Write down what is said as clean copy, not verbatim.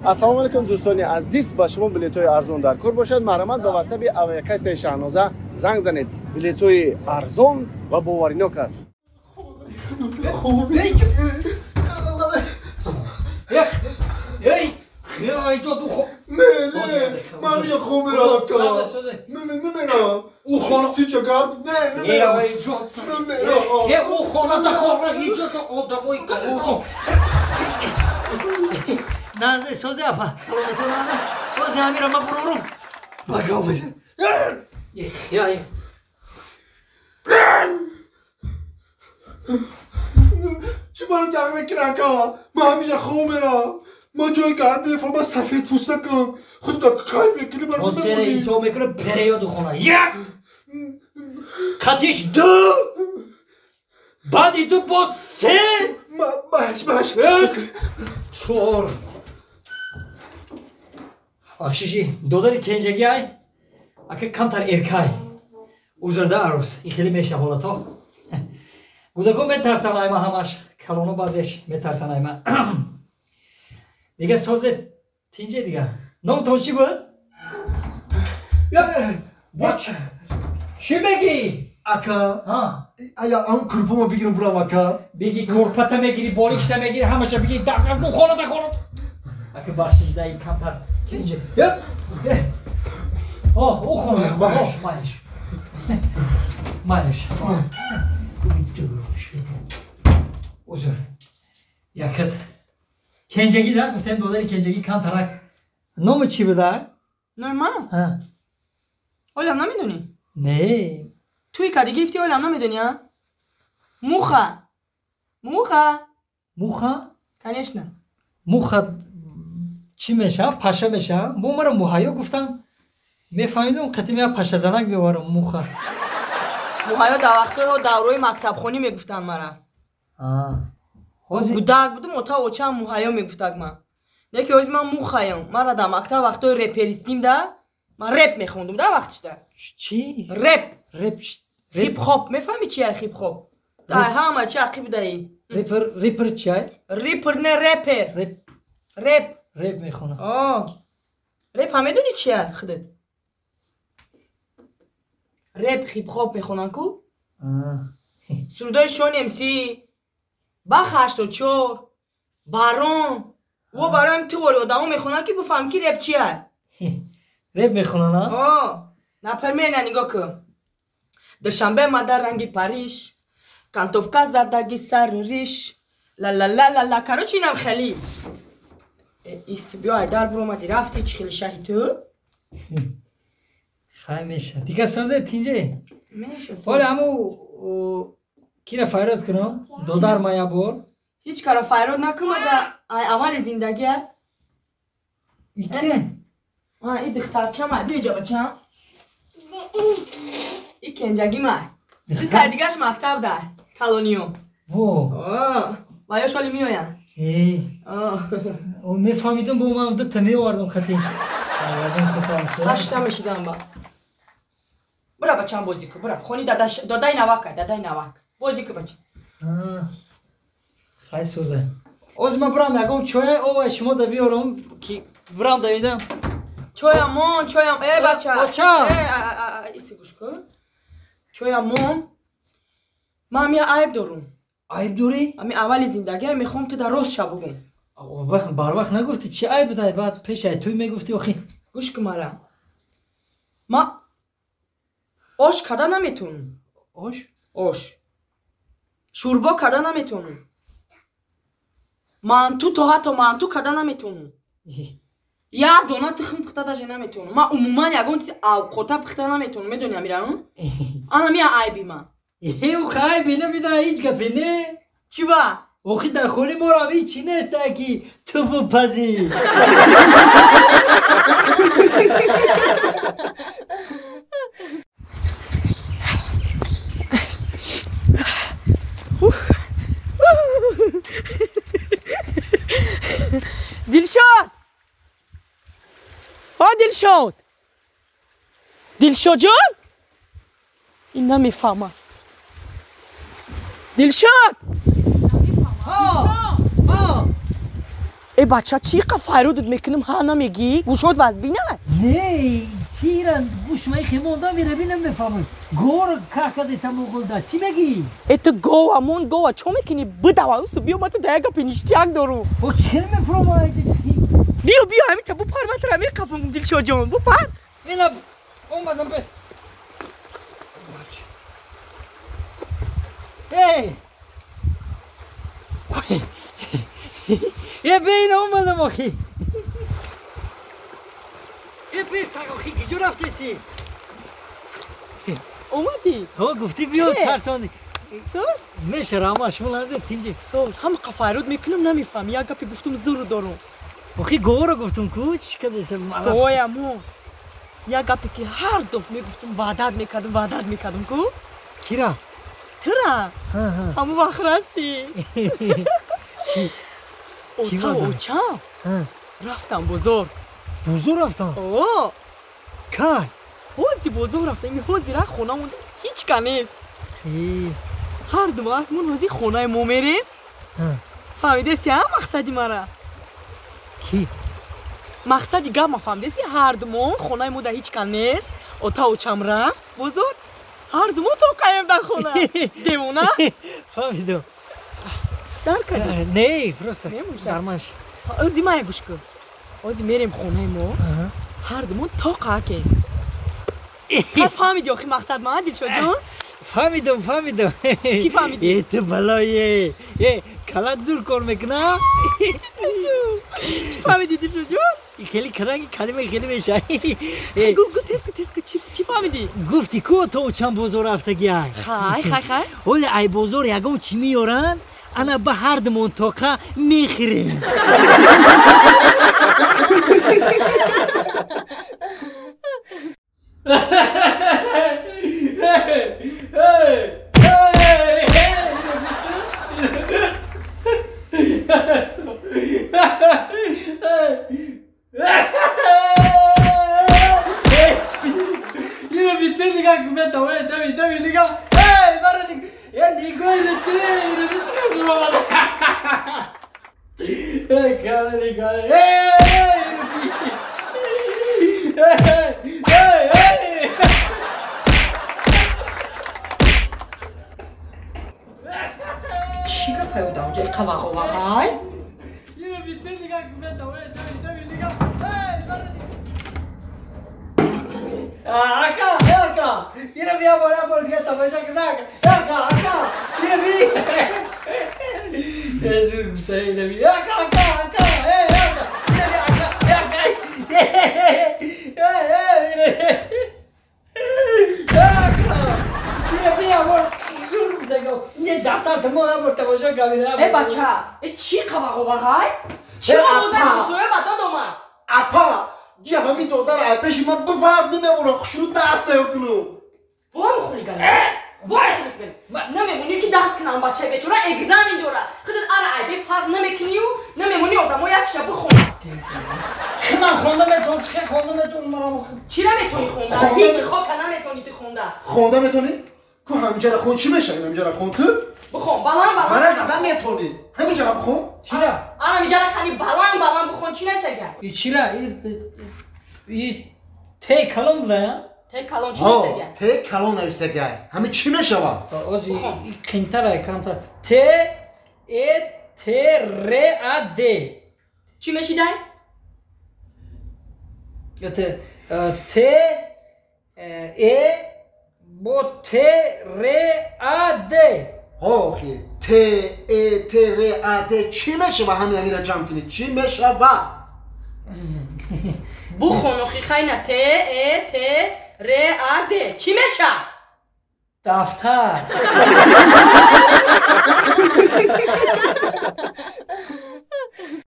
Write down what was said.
Ассалому алайкум дӯстони азиз, ба шумо билетҳои арзон дар кор бошад. Марҳамат ба ватсапи авиакассаи Шаҳноза занг занед. Билетҳои арзон ва боваринок аст. Назе, созе апа, саломато назе. Озе амира ма бурурум. Багав мезан. Я. Чӣ мара ҷанг мекунам ка? Ман ҳамеша хоб мерам. Ман ҷои гарм мефаҳмам, ман сафед пӯстакам. Худо кайф мекунӣ мара. Ҳозир ҳисоб мекунам переёду хона. Як! Катиш ду! Баъди ду боз се! Маш, маш. Чор. Бахшиши, додари кенҷагӣ ай, ака камтар эркай. Узрда арӯс, ин хеле меша ҳолато. Гудакон метарсан айма ҳамаш, калоно баъзеш метарсан айма. Дига созе тинҷе дига. Номтон чӣ буд? Чӣ мегӣ? Ака, ая ам курпамо бигирам бурам ака. Биги курпата мегири, болишта мегири, ҳамаша биги хона хона. Ака бахшиш да ин камтар кенҷе. О, ӯ хона. Майш. Майш. Узр. Якат. Кенҷагӣ да гуфтем додари кенҷагӣ камтарак. Номи чӣ буда? Номи ман? Ҳа. Олам намедонӣ? Не. Туи кади гирифти олам намедонӣ, а? Муха. Муха. Муха? Конечно. Муха чӣ мешавад? Паша мешавад? Бо маро муҳайё гуфтам. Мефаҳмидам қатим як пашазанак меоварам муха. Муҳайё дар вақтҳои давраи мактабхонӣ мегуфтанд мара. Гудак будум, ота очаам муҳайё мегуфтак ман. Леки ҳозир ман мухаям. Мара дар мактаб вақтҳои реперистим да, ман реп мехондум да вақтишда. Чӣ? Реп. Реп. Хип-хоп. Мефаҳмӣ чи ай хип-хоп? Дай ҳама чи ақиб будаи. Репер, репер чи ай? Рипер не репер. Реп. Реп. Реп мехонам. О. Реп ҳам медонӣ чи ай худат? Реп хип-хоп мехонанд ку? Сурудои Шон МС, Бах 84, Барон. Во барои ту одамо мехонанд ки бифаҳм ки реп чи ай. Реп мехонанд, а? О. Например, нигоҳ кун. Душанбе мада ранги Париж, кантовка задаги сари риш, ла ла ла ла ла. Короче, инам хеле. Ис биё айдар буромади рафти чӣ хеле шаҳи ту? Хай меша. Дига созе тинҷе? Меша. Ҳоле ҳаму кира файрод кунам? Додар ма як бор. Ҳеҷ кара файрод накунада ай аввали зиндагия. Ике? А, и духтарчама, биё иҷа бачам. И кенҷагӣ май. Ду тай дигаш мактаб дай, калониё. Во. Ва ё шоли меоянд. Э. Мефаҳмидам, бо ман дута меовардам хати. Ҳашта мешидам ба. Бура бачам бозӣ кун, бура. Хони дадай навак ай, дадай навак. Бозӣ кун бача. Хай сӯза. Оз ман бурам ягон чоя овай шумо да биёрам ки бурам давидам. Чоям мон, чоям, э бача. Бача. Э, иси гӯш кун. Чоям мон. Ман я айб дорум. Айб дорӣ? Ами аввали зиндагия мехоҳам ту дар рост ша бугум. Барвақт нагуфтӣ чӣ айб будай? Баъд пеш ай туй мегуфтӣ охи. Гӯш кун мара. Ман ош карда наметавонам. Ош? Ош. Шӯрбо карда наметавонам. Манту то ҳатто манту карда наметавонам. Як дона тухм пухта даже наметавонам. Ман умуман ягон чизи авқота пухта наметавонам. Медонӣ амирану? Ана мия айби ман. Охи айби набида ҳеҷ гапе не? Чӣ ба? Охи дар хони морам ҳеҷ чӣ неста ки ту бупазӣ. Дилшод! О, Дилшод! Дилшодҷон? Ин намефаҳмад. Дилшод! Э бача чӣ қа файрудат мекунам ҳа намегӣ? Гӯшот вазбина? Не, чира гӯшмаи хемонда мерабинам мефаҳмам. Гор какадеса моғулда. Чӣ мегӣ? Э ту гова мон гова чо мекунӣ? Бидава усу биё ма ту да як гапи ништяк дорум. О чӣ хел мефурома айҷа чӣ? Биё биё ҳамита бупар ма тура меқапам Дилшодҷон бупар. Мена омадам бе. Эй! Е бейна омадам охи. Е бесаг охи гиҷо рафтеси? Омадӣ? Ҳо гуфтӣ биё тарсонди. Соз? Меша рама шумо ланзе тинҷи. Соз ҳама қа файруд мекунам намефаҳмӣ. Як гапи гуфтум зуру дорум. Охи говоро гуфтум ку чӣ кадеса? Ой амо. Як гапе ки ҳар дафъ мегуфтум ваъдат мекардум ку? Кира? Тура. Ҳамон вақт расид. Чӣ? Ота оча рафтам бозор. Бозор рафтам? О! Кай? Ҳози бозор рафтам. Ин ҳозира хонамон ҳеҷ ка нест. Ҳар ду мон ҳози хонаи мо мерем. Фаҳмидаси ҳа мақсади мара? Ки? Мақсади гап ма фаҳмидаси ҳар ду мон хонаи мо да ҳеҷ ка нест. Ота очам рафт бозор. Ҳар ду мо тоқаем дар хона. Девона? Фаҳмидам. Дар кардӣ? Не, просто дарман шид. Ози мая гӯш кун. Ози мерем хонаи мо. Ҳар ду мо тоқакем. Фаҳмиди охи мақсад ма Дилшодҷон? Фаҳмидам, фаҳмидам. Чӣ фаҳмидӣ? Э ту балое. Э калат зур кор мекуна? Чӣ фаҳмидӣ Дилшодҷон? Хеле каранги калима хеле меша. Гу гу тез ку тез ку чӣ фаҳмидӣ? Гуфтӣ ку то чанд бозор рафтагӣ ай. Хай хай хай. Оли ай бозор ягон чӣ меёранд? Ана ба ҳар думон тоқа мехӯрем. Чӣ гапай уда онҷа қавағовағай? Ака, ака, ира бия бора бор дига тамоша кунак. Ака, ака, ира би. Э зур гуфта ира би. Ака, ака, ака, э ака, ира би ака, ака. Э э ира. Ака. Ира бия бор зур гуфта го. Не дафтар тамом бор тамоша кабина. Э бача, э чӣ қавағовағай? Чӣ овоза ҳамсоя ба дод омад? Апа, дия ҳамин додар ай пеши ман бибар намемона хушрӯ даст наёкунам. Бо хулиган. Бо хулиган. Намемонӣ ки даст кунам бачаи бечора экзамен дора. Худат ара ай бе фарқ намекунию намемонӣ одамо як шаб бихонад. Ман хонда метавонам, чӣ хонда метавонам маро? Чира метавонӣ хонда? Ҳеҷ хока наметавонӣ ту хонда. Хонда метавонӣ? Ку ҳаминҷара хон чӣ мешавад? Ҳаминҷара хон ту? Бихон, баланд баланд. Мана зада метавонӣ. Ҳаминҷара бихон. Чира? Ара ҳаминҷара кани баланд баланд бихон чӣ нестага? И чира? И те калон буда? Те калон чӣ нестага? Те калон нависага. Ҳамин чӣ мешавад? Ози қинтар ай камтар. Т Э Т Р А Д. Чӣ мешидай? Т Э бо Т Р А Д. Охи Т Э Т Р А Д чӣ мешава? Ҳамин ҳаминро ҷамъ кунӣ чӣ мешава? Бухон охи хайна Т Э Т Р А Д чӣ меша? Дафтар.